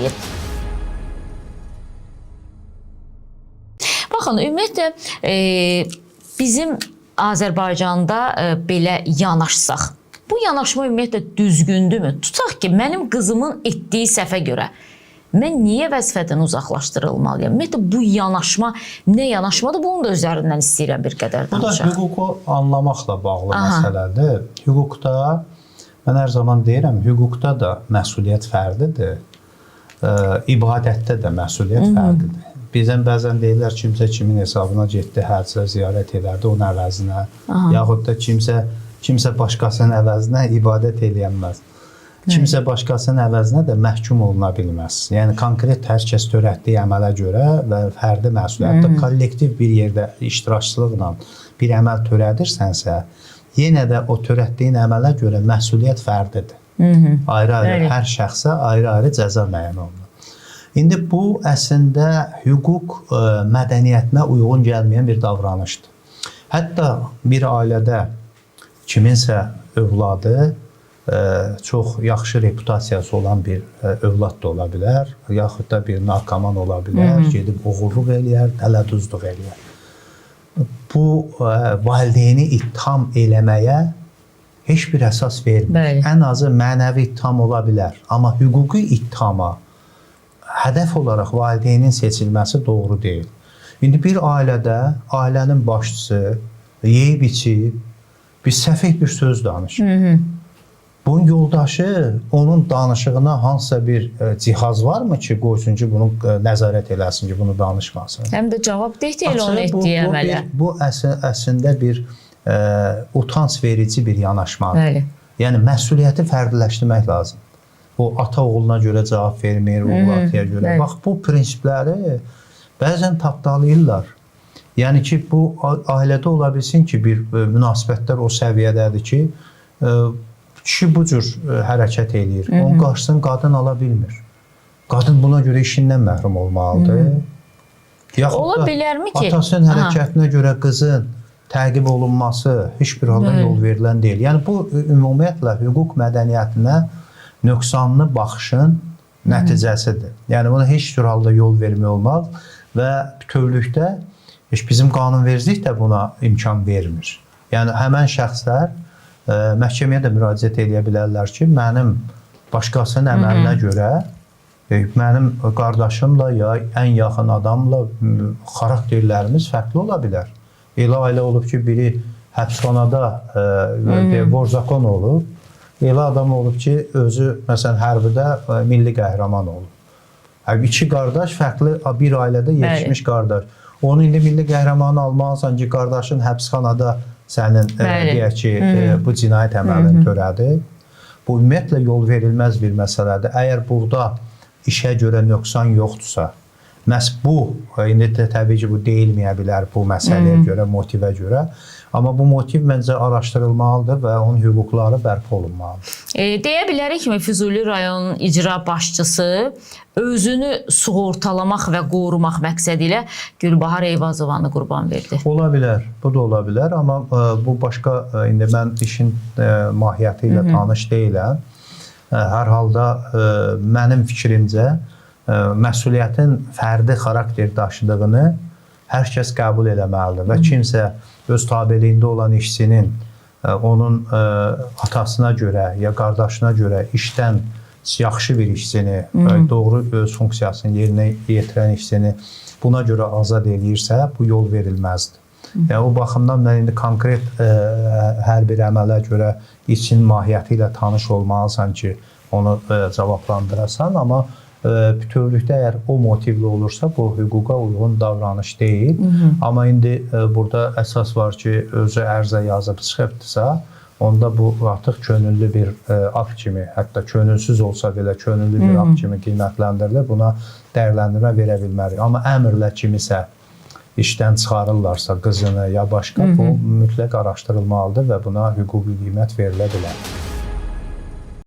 eləyib. Baxın, ümumiyyətlə bizim Azərbaycanda belə yanaşsaq, bu yanaşma ümumiyyətlə düzgündürmü? Tutaq ki, mənim qızımın etdiyi səhvə görə mən niyə vəzifədən uzaqlaşdırılmalıyam? Ümumiyyətlə bu yanaşma nə yanaşmadır? Bunun da üzərindən istəyirəm bir qədər Bu da danışaq. hüququ anlamaqla bağlı məsələdir. Hüquqda mən hər zaman deyirəm, hüquqda da məsuliyyət fərdidir. İbadətdə də məsuliyyət fərdidir. Bizən bəzən deyirlər kimsə kimin hesabına getdi həcə ziyarət elədi onun əvəzinə, yaxud da kimsə başqasının əvəzinə ibadət eləyənməz. Kimsə başqasının əvəzinə də məhkum oluna bilməz. Yəni konkret hər kəs törətdiyi əmələ görə və fərdi məsuliyyət, hətta kollektiv bir yerdə iştirakçılıqla bir əməl törədirsənsə, yenə də o törətdiyin əmələ görə məsuliyyət fərdidir. Ayrı-ayrı hər şəxsə ayrı-ayrı cəza müəyyən olunur. İndi bu əslində hüquq mədəniyyətinə uyğun gəlməyən bir davranışdır. Hətta bir ailədə kiminsə övladı çox yaxşı reputasiyası olan bir övlad da ola bilər, yaxud da bir narkoman ola bilər, gedib oğurluq eləyər, dələduzluq eləyər. Bu valideyni ittiham eləməyə heç bir əsas vermir. Bəli. Ən azı mənəvi ittiham ola bilər, amma hüquqi ittihama hədəf olaraq valideynin seçilməsi doğru deyil. İndi bir ailədə ailənin başçısı yeyib içib bir səfeh bir söz danışır. Bunun yoldaşı onun danışığına hansısa bir cihaz varmı ki, qoysun ki, bunu nəzarət eləsin ki, bunu danışmasın? Həm də cavab deyil onun etdiyi əmələ. Bu əslində bir utanc verici bir yanaşmadır. Bəli. Yəni məsuliyyəti fərdiləşdirmək lazım. O ata oğluna görə cavab vermir, oğul ataya görə. Bəli. Bax bu prinsipləri bəzən tapdalayırlar. Yəni ki, bu ailədə ola bilsin ki, bir münasibətlər o səviyyədədir ki, kişi bu cür hərəkət eləyir. Onun qarşısını qadın ala bilmir. Qadın buna görə işindən məhrum olmalıdır. Yaxud Ola da bilərmi ki? Atasının hərəkətinə görə qızın təqib olunması heç bir halda yol verilən deyil. Yəni bu ümumiyyətlə hüquq mədəniyyətinə nöqsanlı baxışın nəticəsidir. Yəni buna heç cür halda yol vermək olmaz və bütövlükdə heç bizim qanunvericilik də buna imkan vermir. Yəni həmən şəxslər məhkəməyə də müraciət eləyə bilərlər ki, mənim başqasının əməlinə görə mənim qardaşımla ya ən yaxın adamla xarakterlərimiz fərqli ola bilər. Elə ailə olub ki, biri həbsxanada vorzakon olub, elə adam olub ki, özü məsələn hərbidə milli qəhrəman olub. Yəni iki qardaş fərqli bir ailədə yetişmiş qardaş. Onu indi milli qəhrəmanı almalısan ki, qardaşın həbsxanada sənin deyək ki, bu cinayət əməlini törədi. Bu ümumiyyətlə yol verilməz bir məsələdir. Əgər burada işə görə nöqsan yoxdursa, məhz bu, indi də təbii ki, bu deyilməyə bilər bu məsələyə görə, motivə görə. Amma bu motiv məncə araşdırılmalıdır və onun hüquqları bərpa olunmalıdır. Deyə bilərik ki, Füzuli rayonunun icra başçısı özünü sığortalamaq və qorumaq məqsədi ilə Gülbahar Eyvazovanı qurban verdi. Ola bilər, bu da ola bilər, amma bu başqa, indi mən işin mahiyyəti ilə tanış deyiləm. Hər halda mənim fikrimcə məsuliyyətin fərdi xarakter daşıdığını hər kəs qəbul eləməlidir və kimsə öz tabeliyində olan işçinin onun atasına görə ya qardaşına görə işdən yaxşı bir işçini, doğru öz funksiyasını yerinə yetirən işçini buna görə azad eləyirsə, bu yol verilməzdir. Yəni o baxımdan mən indi konkret hər bir əmələ görə işçinin mahiyyəti ilə tanış olmalısan ki, onu cavablandırasan, amma bütövlükdə əgər o motivli olursa, bu hüquqa uyğun davranış deyil. Amma indi burada əsas var ki, özü ərizə yazıb çıxıbdırsa, onda bu artıq könüllü bir akt kimi, hətta könülsüz olsa belə könüllü bir akt kimi qiymətləndirilir. Buna dəyərləndirmə verə bilmərik. Amma əmrlə kimisə işdən çıxarırlarsa qızını ya başqa, bu mütləq araşdırılmalıdır və buna hüquqi qiymət verilə bilər.